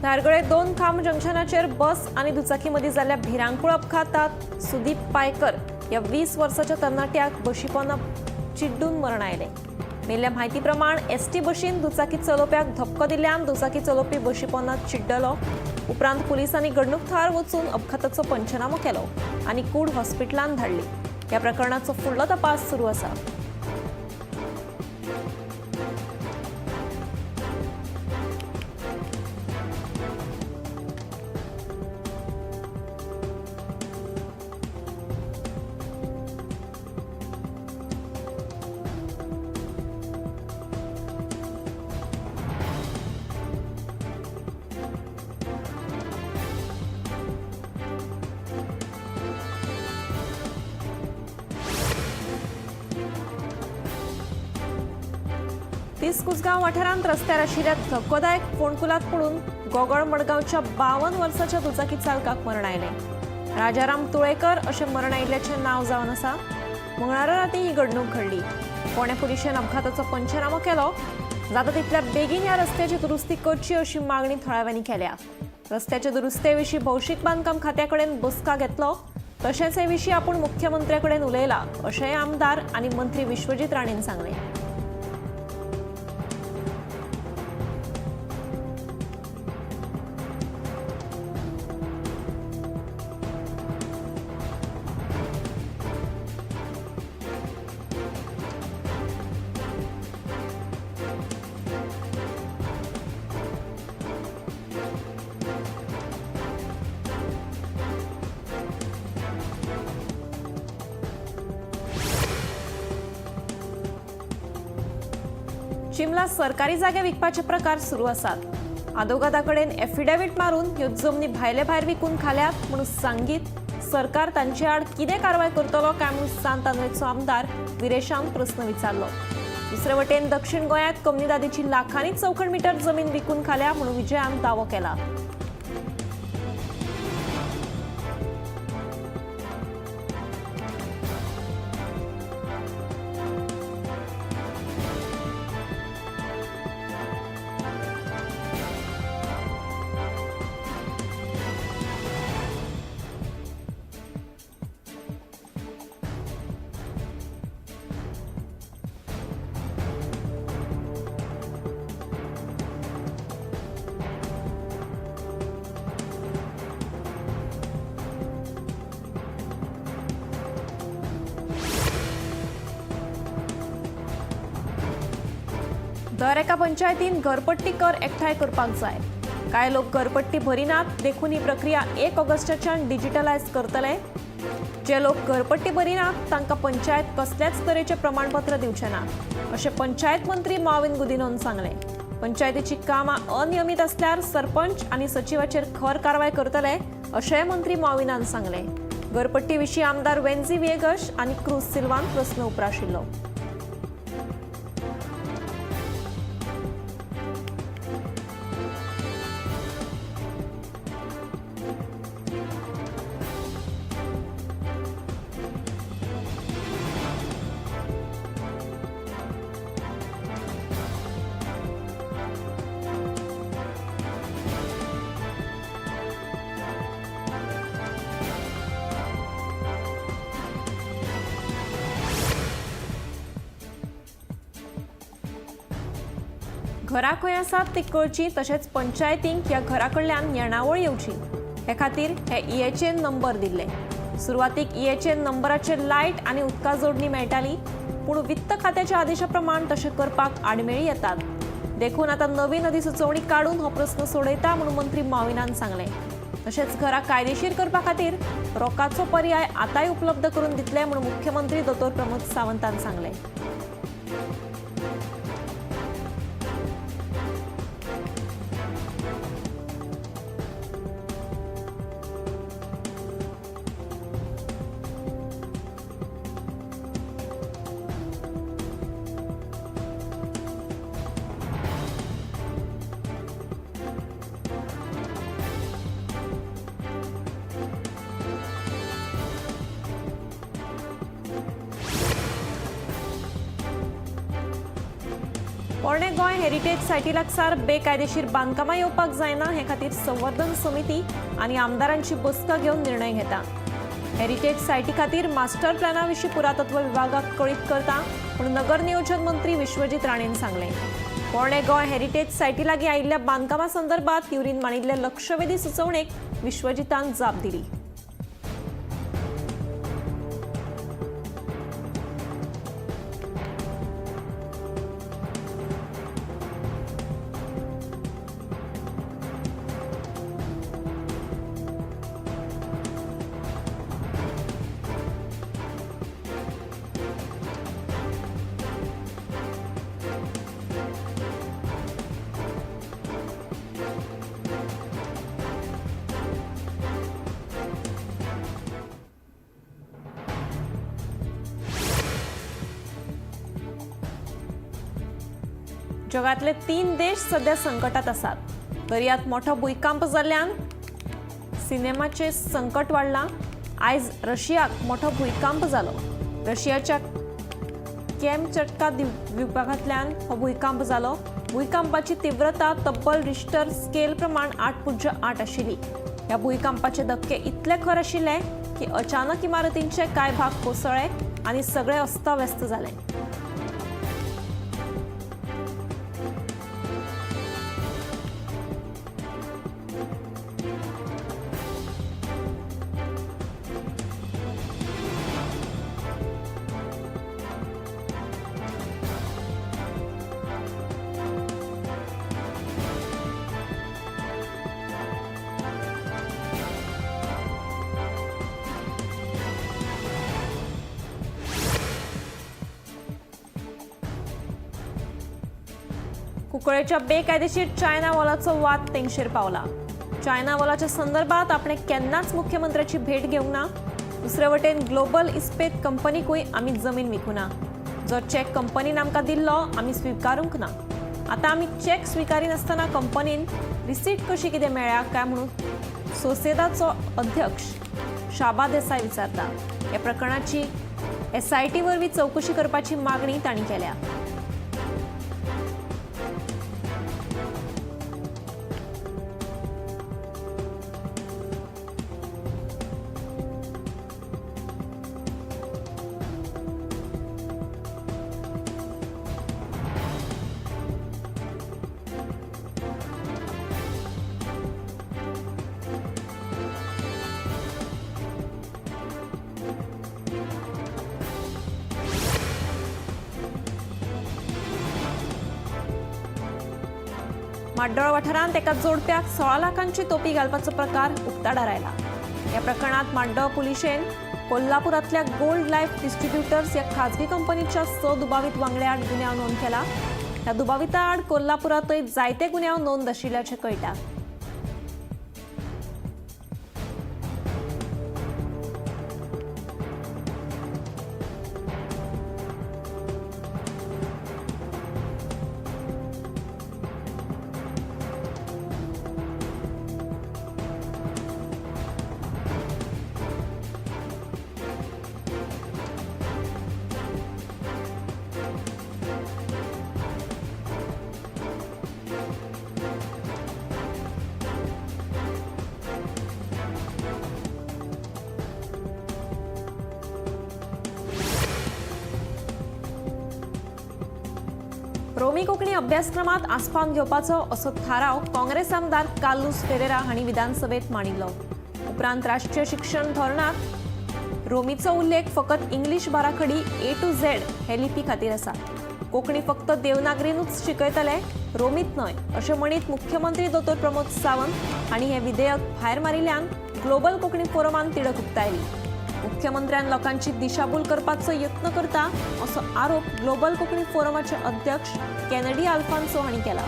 धारगळे 2 खांब जंक्शनाचेर बस आनी दुचाकी मदीं जाल्ल्या भिरांकूळ अपघातात सुदीप पायकर ह्या 20 वर्साच्या तरणाट्याक बशीपोना चिड्डून मरण आयलें. मेल्ल्या म्हायती प्रमाण एसटी बशीन दुचाकी चलोवप्याक धपको दिल्ल्यान दुचाकी चलोवपी बशीपोना चिड्डलो. उपरांत पुलिसांनी घडणूक थळार वचून अपघाताचो पंचनामो केलो आनी कूड हॉस्पिटलांत धाडली. ह्या प्रकरणाचो फुडलो तपास सुरू आसा. 30 कुसगांव वाठारांत रस्त्यार आशिल्ल्या धक्कोदायक फोंडकुलांत पडून गोगळ मडगांवच्या 52 वर्साच्या दुचाकी चालकाक मरण आयलें. राजाराम तुळेकर अशें मरण आयिल्ल्याचें नांव जावन आसा. मंगळारा राती ही घडणूक घडली. फोंडें पुलिशेन अपघाताचो पंचनामो केलो. जाता तितल्या बेगीन ह्या रस्त्याची दुरुस्ती करची अशी मागणी थळाव्यांनी केल्या. रस्त्याचे दुरुस्ते विशीं भौशीक बांदकाम खात्या कडेन बसका घेतलो, तशेंच हे विशीं आपूण मुख्यमंत्र्या कडेन उलयला अशेंय आमदार आनी मंत्री विश्वजीत राणेन सांगलें. चिमला सरकारी जागे विकपाचे प्रकार सुरू आसात. आदोगादा कडेन एफिडेवीट मारून ह्यो जमनी भायले भायर विकून खाल्यात म्हणून सांगीत सरकार तांचे आड कितें कारवाय करतलो काय म्हणून सांत आंद्रेचो आमदार विरेशान प्रस्न विचारलो. दुसरे वटेन दक्षिण गोंयांत कमनीदादीची लाखांनी चौखण मीटर जमीन विकून खाल्या म्हणून विजयान दावो केला. दर एका पंचायतीन घरपट्टी कर एकठांय करपाक जाय. कांय लोक घरपट्टी भरिनात देखून ही प्रक्रिया 1 ऑगस्टाच्यान डिजिटलायज करतले. जे लोक घरपट्टी भरिनात तांकां पंचायत कसल्याच तरेचें प्रमाणपत्र दिवचें ना अशें पंचायत मंत्री माविन गुदिनोन सांगलें. पंचायतीची कामां अनियमीत आसल्यार सरपंच आनी सचिवाचेर खर कारवाय करतले अशेंय मंत्री माविनान सांगलें. घरपट्टी विशीं आमदार वेन्झी व्हिएगश आनी क्रूज सिल्वान प्रस्न उप्राशिल्लो. घरां खंय आसात ती कळची तशेंच पंचायतींक ह्या घरा कडल्यान येणावळ येवची हे खातीर हे EHN number दिल्ले. सुरवातीक EHN नंबराचेर लायट आनी उदका जोडणी मेळटाली, पूण वित्त खात्याच्या आदेशा प्रमाण तशें करपाक आडमेळी येतात. देखून आतां नवीन अधिसुचोवणी काडून हो प्रस्न सोडयता म्हणून मंत्री माविनान सांगलें. तशेंच घरां कायदेशीर करपा खातीर रोखाचो पर्याय आतांय उपलब्ध करून दितले म्हणून मुख्यमंत्री दोतोर प्रमोद सावंतान सांगलें. पोरणे गोंय हेरिटेज सायटी लागसार बेकायदेशीर बांदकामां येवपाक जायना हे खातीर संवर्धन समिती आनी आमदारांची बसका घेवन निर्णय घेता. हेरिटेज सायटी खातीर मास्टर प्लॅना विशीं पुरातत्व विभागाक कळीत करता म्हूण नगर नियोजन मंत्री विश्वजीत राणेन सांगलें. पोरणे गोंय हेरिटेज सायटी लागीं आयिल्ल्या बांदकामा संदर्भात युरीन मांडिल्ले लक्षवेधी सुचोवणेक विश्वजितान जाप दिली. जगातले 3 देश सध्या संकटात आसात. दर्यात मोठो भुंयकांप जाल्ल्यान सिनेमाचे संकट वाडलां. आयज रशियाक मोठो भुंयकांप जालो. रशियाच्या कॅमचटका विभागांतल्यान हो भुंयकांप जालो. भुंयकांपाची तीव्रता तब्बल रिश्टर स्केल प्रमाण 8.8 आशिल्ली. ह्या भुंयकांपाचे धक्के इतले खर आशिल्ले की अचानक इमारतींचे कांय भाग कोसळ्ळे आनी सगळे अस्ताव्यस्त जाले. कुंकळेच्या बेकायदेशीर चायना वॉलाचो वाद तेंगशेर पावला. चायना वॉलाच्या संदर्भात आपणे केन्नाच मुख्यमंत्र्याची भेट घेवंक ना. दुसरे वटेन ग्लोबल इस्पेत कंपनीकूय आमी जमीन विकूना. जो चॅक कंपनीन आमकां दिल्लो आमी स्विकारूंक ना. आतां आमी चॅक स्विकारिनासतना कंपनीन रिसीट कशी कितें मेळ्ळ्या काय म्हणून सोसेदाचो अध्यक्ष शाबा देसाय विचारता. ह्या प्रकरणाची SIT वरवीं चवकशी करपाची मागणी तांणी केल्या. माड्डोळ वाठारांत एका जोडप्याक 16 लाखांची तोपी घालपाचो प्रकार उक्ताडार आयला. ह्या प्रकरणात माड्डोळ पुलिशेन कोल्हापुरांतल्या गोल्ड लायफ डिस्ट्रिब्युटर्स ह्या खाजगी कंपनीच्या 6 दुबावीत वांगड्या आड गुन्यांव नोंद केला. ह्या दुबाविता आड कोल्हापुरांतय जायते गुन्यांव नोंद आशिल्ल्याचें कळटा. रोमी कोंकणी अभ्यासक्रमात आस्पावन घेवपाचो असो थाराव काँग्रेस आमदार कार्लुस फेरेरा हांणी विधानसभेत मांडिल्लो. उपरांत राष्ट्रीय शिक्षण धोरणात रोमीचो उल्लेख फकत इंग्लीश बाराखडी A to Z हे लिपी खातीर आसा. कोंकणी फक्त देवनागरीनूच शिकयतले, रोमीत न्हय अशें म्हणीत मुख्यमंत्री दोतोर प्रमोद सावंत हांणी हें विधेयक भायर मारिल्ल्यान ग्लोबल कोंकणी फोरमान तिडक उक्तायली. मुख्यमंत्र्यान लोकांची दिशाभूल करपाचो यत्न करता असो आरोप ग्लोबल कोंकणी फोरमाचे अध्यक्ष केनेडी आल्फान्सो हांणी केला.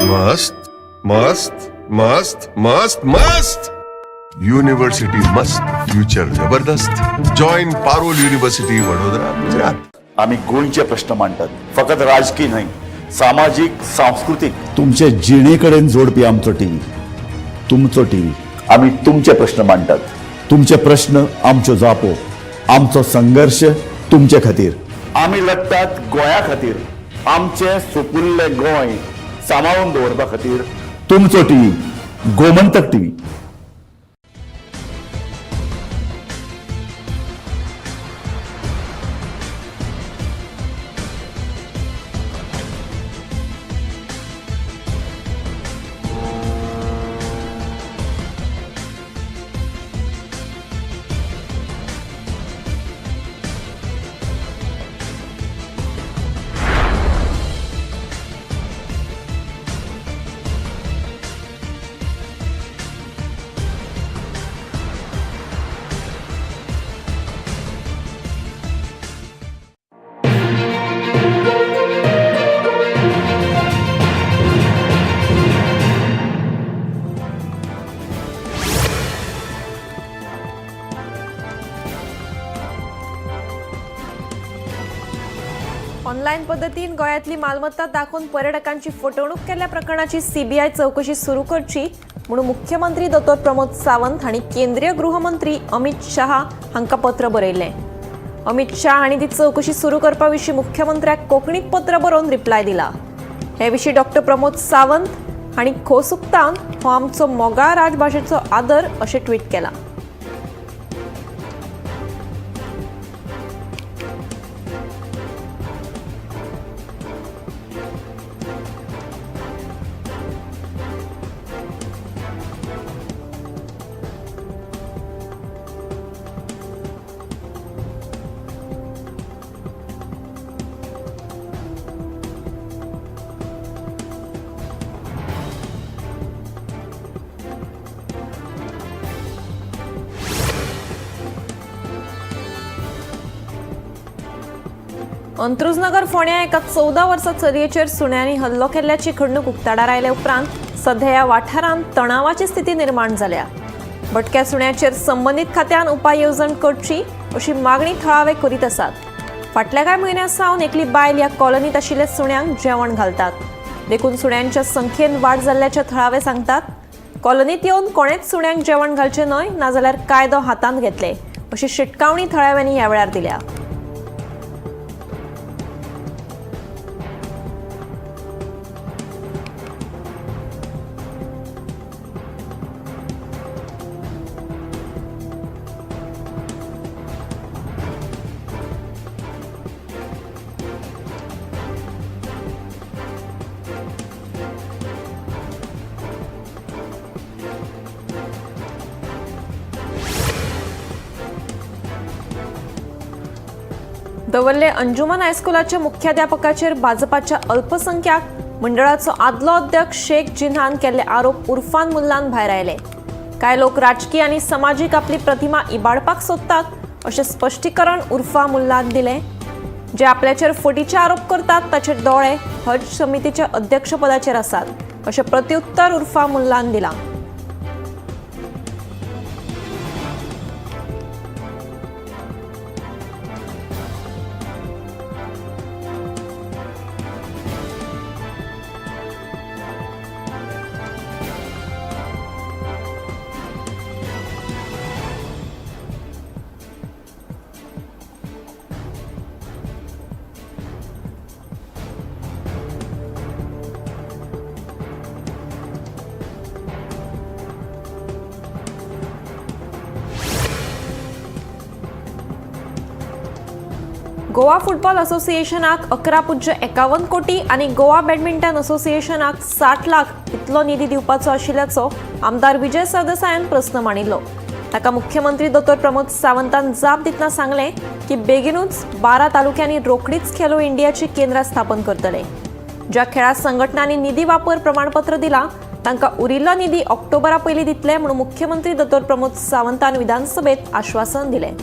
मस्त मस्त मस्त मस्त मस्त युनिव्हर्सिटी मस्त, फ्युचर जबरदस्त. Join Parul university, Vadodara, Gujarat. आम्ही गोंयचे प्रश्न मांडटात, फकत राजकीय न्हय, सामाजीक, सांस्कृतीक. तुमचे जिणेकडेन जोडपी आमचो टीव्ही, तुमचो टीव्ही. आम्ही तुमचे प्रश्न मांडटात. तुमचे प्रश्न आमच्यो जापो, आमचो संघर्श तुमचे खातीर. आमी लडटात गोंया खातीर, आमचें सुपुल्लें गोंय सांबाळून दवरपा खातीर. तुमचो टीव्ही, गोमंतक टीव्ही. ऑनलायन पद्दतीन गोंयांतली मालमत्ता दाखोवन पर्यटकांची फटवणूक केल्ल्या प्रकरणाची सीबीआय चवकशी सुरू करची म्हणून मुख्यमंत्री दोतोर प्रमोद सावंत हांणी केंद्रीय गृहमंत्री अमित शहा हांकां पत्र बरयलें. अमित शहा हांणी ती चवकशी सुरू करपा विशीं मुख्यमंत्र्याक कोंकणीत पत्र बरोवन रिप्लाय दिला. हे विशीं डॉक्टर प्रमोद सावंत हांणी खोस उक्तावन हो आमचो मोगाळ राजभाशेचो आदर अशें ट्वीट केलां. अंत्रुजनगर फोंड्या एका 14 वर्सां चलयेचेर सुण्यांनी हल्लो केल्ल्याची घडणूक उक्ताडार आयले उपरांत सध्या ह्या वाठारांत तणावाची स्थिती निर्माण जाल्या. भटक्या सुण्याचेर संबंदीत खात्यान उपाय येवजण करची अशी मागणी थळावे करीत आसात. फाटल्या कांय म्हयन्यां सावन एकली बायल ह्या कॉलनीत आशिल्ल्या सुण्यांक जेवण घालतात, देखून सुण्यांच्या संख्येन वाड जाल्ल्याचे थळावे सांगतात. कॉलनीत येवन कोणेच सुण्यांक जेवण घालचें न्हय, नाजाल्यार कायदो हातांत घेतले अशी शिटकावणी थळाव्यांनी ह्या वेळार दिल्या. दवर्ले अंजुमन हायस्कुलाच्या मुख्याध्यापकाचेर भाजपाच्या अल्पसंख्याक मंडळाचो आदलो अध्यक्ष शेख जिन्हान केल्ले आरोप उर्फान मुल्लान भायर आयले. कांय लोक राजकीय आनी समाजीक आपली प्रतिमा इबाडपाक सोदतात अशें स्पश्टीकरण उर्फा मुल्लान दिलें. जे आपल्याचेर फटीचे आरोप करतात ताचे दोळे हज समितीच्या अध्यक्षपदाचेर आसात अशें प्रत्युत्तर उर्फा मुल्लान दिलां. गोवा फुटबॉल असोसिएशनाक 11.51 कोटी आनी गोवा बॅडमिंटन असोसिएशनाक 60 लाख इतलो निधी दिवपाचो आशिल्ल्याचो आमदार विजय सरदेसायान प्रस्न मांडिल्लो. ताका मुख्यमंत्री दोतोर प्रमोद सावंतान जाप दितना सांगलें की बेगिनूच 12 तालुक्यांनी रोखडीच खेलो इंडियाची केंद्रां स्थापन करतले. ज्या खेळा संघटनांनी निधी वापर प्रमाणपत्र दिलां तांकां उरिल्लो निधी ऑक्टोबरा पयलीं दितले म्हणून मुख्यमंत्री दोतोर प्रमोद सावंतान विधानसभेत आश्वासन दिलें.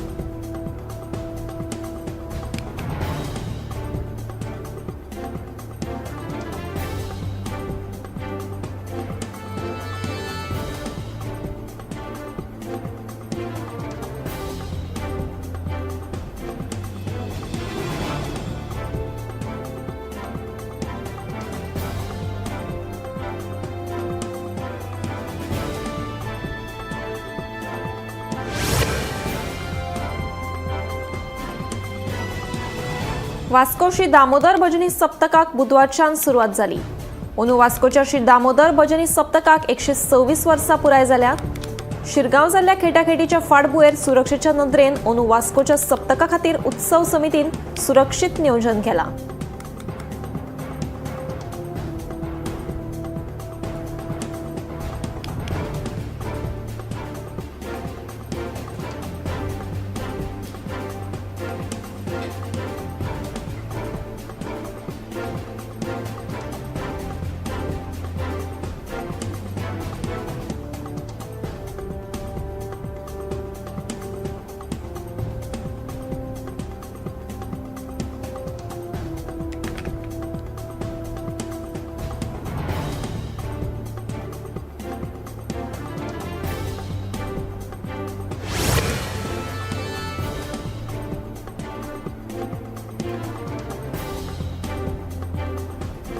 वास्को श्री दामोदर भजनी सप्तकाक बुधवारच्यान सुरवात जाली. अंदू वास्कोच्या श्री दामोदर भजनी सप्तकाक 126 वर्सां पुराय जाल्यात. शिरगांव जाल्ल्या खेटाखेटीच्या फाटभुंयेर सुरक्षेच्या नदरेन अंदू वास्कोच्या सप्तका खातीर उत्सव समितीन सुरक्षीत नियोजन केलां.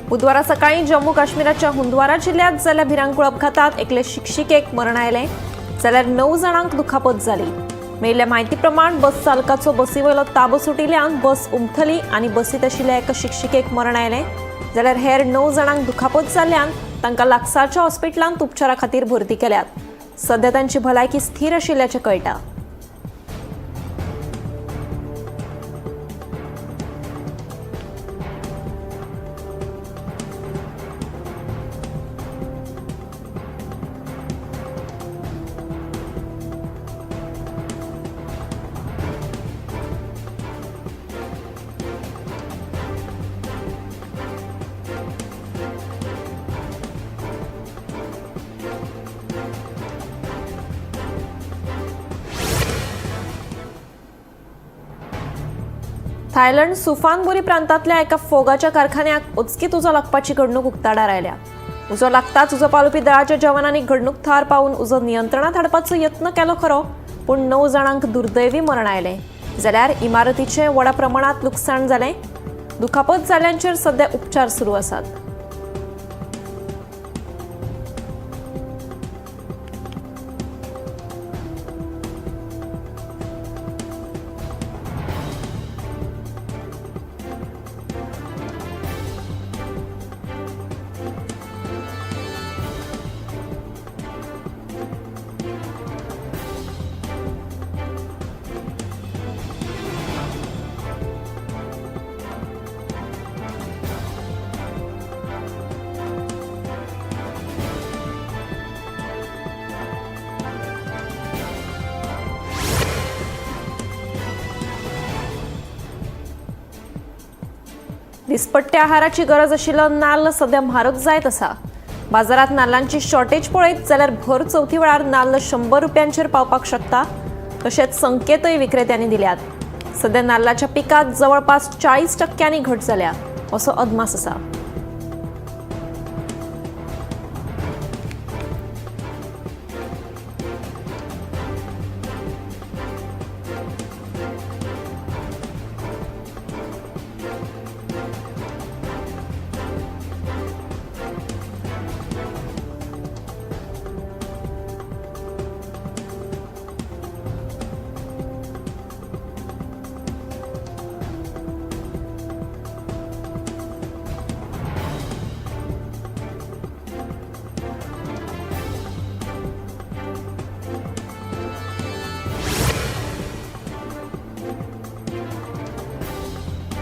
बुधवारा सकाळी जम्मू काश्मीराच्या हुंदवारा जिल्ह्यात जाल्ल्या भिरांकूळ अपघातात एकले शिक्षिकेक मरण आयलें जाल्यार 9 जाणांक दुखापत जाली. मेळिल्ल्या म्हायती प्रमाण बस चालकाचो बसीवयलो ताबो सुटिल्ल्यान बस उमथली आनी बसींत आशिल्ल्या एका शिक्षिकेक मरण आयलें जाल्यार हेर 9 जाणांक दुखापत जाल्ल्यान तांकां लागसारच्या हॉस्पिटलांत उपचारा खातीर भरती केल्यात. सध्या तांची भलायकी स्थीर आशिल्ल्याचें कळटा. थायलंड सुफानबुरी प्रांतांतल्या एका फोगाच्या कारखान्याक अचकीत उजो लागपाची घडणूक उक्ताडार आयल्या. उजो लागताच उजो पालोवपी दळाच्या जवानांनी घडणूक थळार पावून उजो नियंत्रणात हाडपाचो यत्न केलो खरो, पूण 9 जाणांक दुर्दैवी मरण आयलें जाल्यार इमारतीचें व्हडा प्रमाणांत लुकसाण जालें. दुखापत जाल्यांचेर सध्या उपचार सुरू आसात. दिसपट्ट्या आहाराची गरज आशिल्लो नाल्ल सध्या म्हारग जायत आसा. बाजारात नाल्लांची शॉर्टेज पळयत जाल्यार भर चवथी वेळार नाल्ल 100 रुपयांचेर पावपाक शकता, तशेंच संकेतय विक्रेत्यांनी दिल्यात. सध्या नाल्लाच्या पिकात जवळपास 40% घट जाल्या असो अदमास आसा.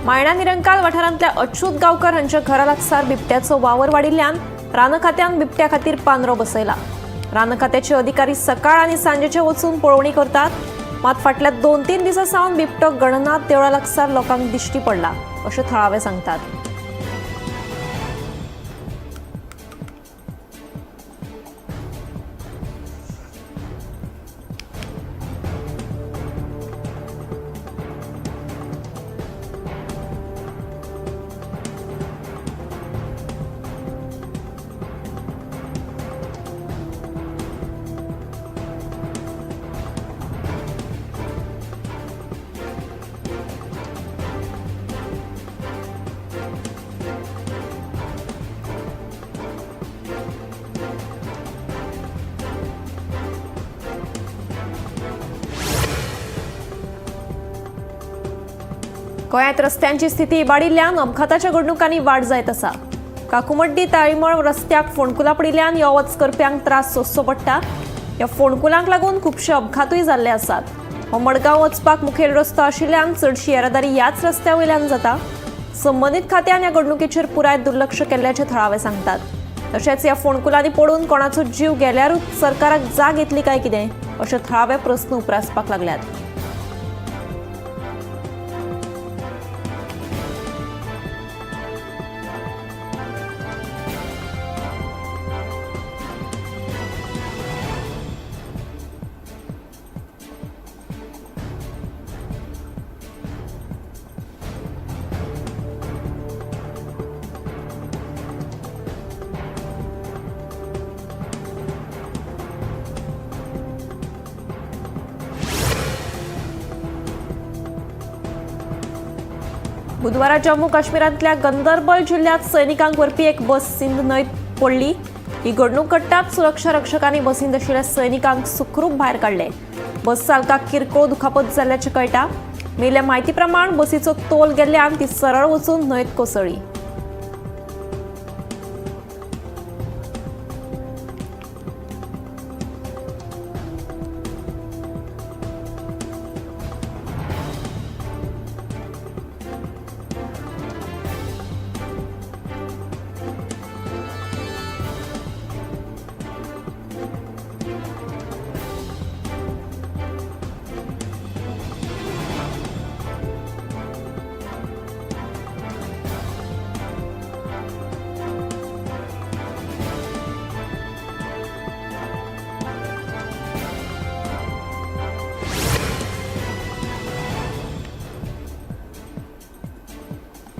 मायणा निरंकाल वाठारांतल्या अच्युत गांवकर हांच्या घरा लागसार बिबट्याचो वावर वाडिल्ल्यान रान खात्यान बिबट्या खातीर पांदरो बसयला. रान खात्याचे अधिकारी सकाळ आनी सांजेचे वचून पळोवणी करतात, मात फाटल्या 2-3 दिसां सावन बिबटो गणनाथ देवळा लागसार लोकांक दिश्टी पडला अशें थळावे सांगतात. गोंयांत रस्त्यांची स्थिती इबाडिल्ल्यान अपघाताच्या घडणुकांनी वाड जायत आसा. काकुमड्डी ताळीमळ रस्त्याक फोंडकुलां पडिल्ल्यान यो वच करप्यांक त्रास सोंसचो पडटा. ह्या फोंडकुलांक लागून खुबशे अपघातूय जाल्ले आसात. हो मडगांव वचपाक मुखेल रस्तो आशिल्ल्यान चडशी येरादारी ह्याच रस्त्या वयल्यान जाता. संबंदीत खात्यान ह्या घडणुकेचेर पुराय दुर्लक्ष केल्ल्याचें थळावे सांगतात. तशेंच ह्या फोंडकुलांनी पडून कोणाचो जीव गेल्यारूच सरकाराक जाग येतली काय कितें अशे थळावे प्रस्न उप्रासपाक लागल्यात. बुधवारा जम्मू काश्मीरांतल्या गंदरबल जिल्ह्यात सैनिकांक व्हरपी एक बस सिंध न्हंयत पडली. ही घडणूक घडटात सुरक्षा रक्षकांनी बसींत आशिल्ल्या सैनिकांक सुखरूप भायर काडले. बस चालकाक किरकोळ दुखापत जाल्ल्याचें कळटा. मेळिल्ल्या म्हायती प्रमाण बसीचो तोल गेल्ल्यान ती सरळ वचून न्हंयत कोसळ्ळी.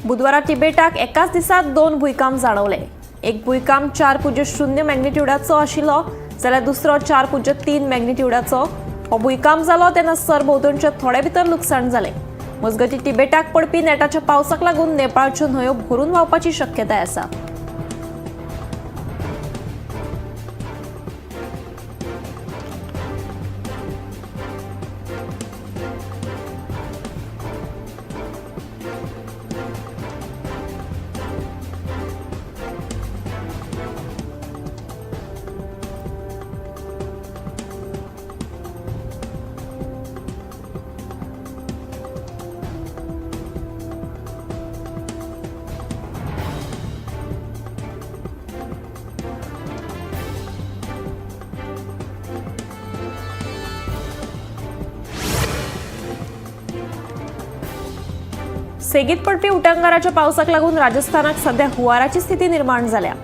बुधवारा तिबेटाक एकाच दिसात 2 भूंयकांप जाणवले. एक भूंयकांप 4.0 मॅग्निट्यूडाचो आशिल्लो जाल्यार दुसरो 4.3 मॅग्निट्यूडाचो. हो भूंयकांप जालो तेन्ना सरभोंवतणच्या थोडे भितर लुकसाण जालें. मजगतीं तिबेटाक पडपी नेटाच्या पावसाक लागून नेपाळच्यो न्हंयो भरून व्हांवपाची शक्यताय आसा. सेगीत पडपी उटंगाराच्या पावसाक लागून राजस्थानाक सध्या हुंवाराची स्थिती निर्माण जाल्या.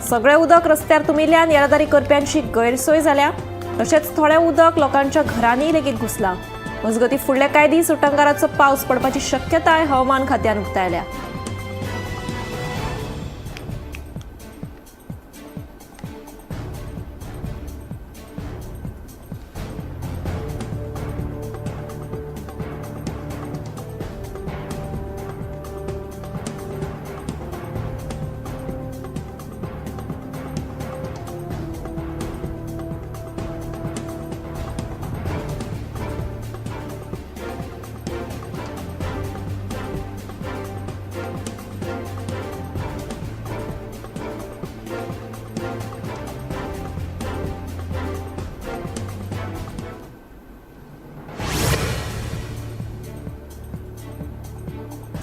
सगळें उदक रस्त्यार तुमिल्ल्यान येरादारी करप्यांची गैरसोय जाल्या. तशेंच थोडें उदक लोकांच्या घरांनी लेगीत घुसलां. मजगतीं फुडले कांय दीस उटंगाराचो पावस पडपाची शक्यताय हवामान खात्यान उक्तायल्या.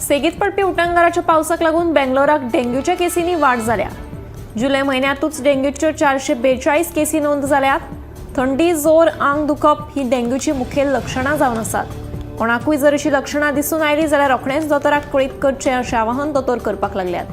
सेगीत पडपी उटंगाराच्या पावसाक लागून बेंगलोराक डेंग्यूच्या केसींनी वाड जाल्या. जुलय म्हयन्यांतूच डेंग्यूच्यो 442 केसी नोंद जाल्यात. थंडी, जोर, आंग दुखप ही डेंग्यूची मुखेल लक्षणां जावन आसात. कोणाकूय जर अशी लक्षणां दिसून आयलीं जाल्यार रोखडेंच दोतोराक कळीत करचें अशें आवाहन दोतोर करपाक लागल्यात.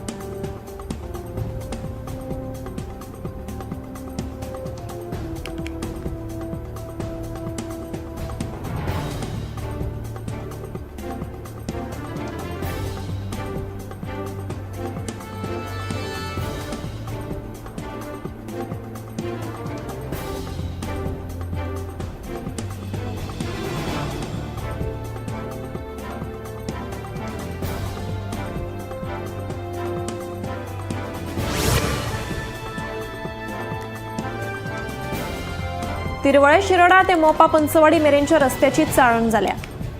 तिरवळे शिरोडा ते मोपा पंचवाडी मेरेनच्या रस्त्याची चाळण जाल्या.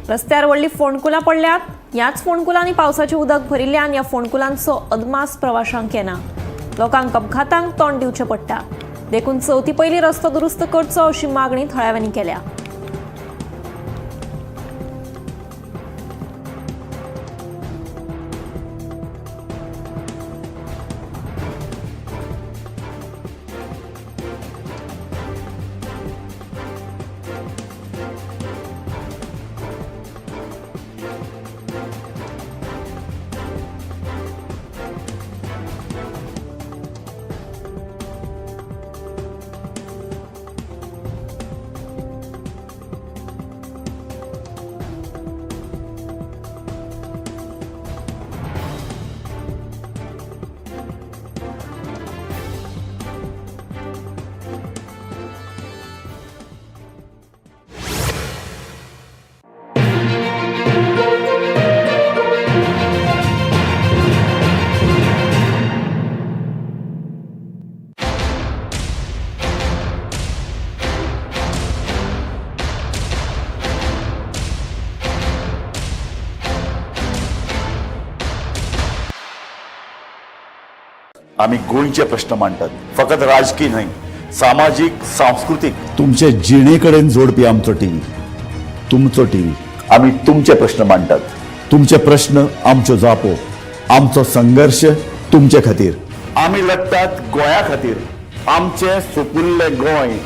रस्त्यार व्हडली फोंडकुलां पडल्यात. ह्याच फोंडकुलांनी पावसाचें उदक भरिल्ल्यान ह्या फोंडकुलांचो अदमास प्रवाशांक येना. लोकांक अपघातांक तोंड दिवचें पडटा. देखून चवथी पयलीं रस्तो दुरुस्त करचो अशी मागणी थळाव्यांनी केल्या. आमी गोंयचे प्रश्न मांडटात, फकत राजकी न्हय, सामाजीक, सांस्कृतीक. तुमचे जिणे कडेन जोडपी आमचो टीव्ही, तुमचो टीव्ही. आमी तुमचे प्रश्न मांडटात. तुमचे प्रश्न आमच्यो जापो, आमचो संघर्श तुमचे खातीर. आमी लडटात गोंया खातीर, आमचें सुपुल्लें गोंय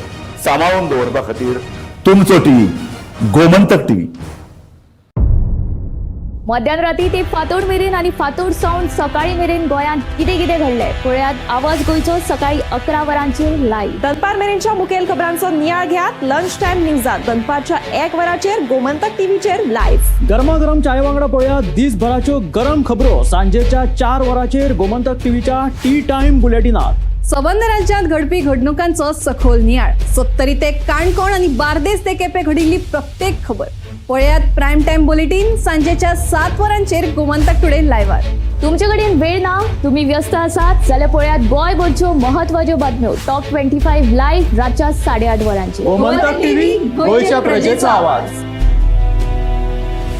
सांबाळून दवरपा खातीर. तुमचो टीव्ही, गोमंतक टीव्ही. मध्यान राती ते फांतोड मेरेन आनी फांतोड सावन सकाळी मेरेन गोंयांत कितें कितें घडलें पळयात आवाज गोंयचो सकाळी 11 वरांचेर लायव्ह. दनपार मेरेनच्या मुखेल खबरांचो नियाळ घेयात लंच टायम न्यूजात दनपारच्या 1 वराचेर गोमंतक टीव्हीचेर लायव्ह. गरमागरम चाये वांगडा पळोवया दिसभराच्यो गरम खबरो सांजेच्या 4 वरांचेर गोमंतक टीव्हीच्या टी टायम बुलेटिनात. सबंद राज्यांत घडपी घडणुकांचो सखोल नियाळ, सत्तरी ते काणकोण आनी बार्देस ते केपें घडिल्ली प्रत्येक खबर पळयात प्रायम टायम बुलेटीन सांजेच्या 7 वरांचेर गोमंतक टुडे लायव्हार. तुमचे कडेन वेळ ना, तुम्ही व्यस्त आसात जाल्यार पळयात गोंयभरच्यो महत्वाच्यो बातम्यो टॉप 25 लायव्ह रातच्या 8:30 वरांचेर. गोमंतक टीव्ही, गोंयच्या प्रजेचा आवाज.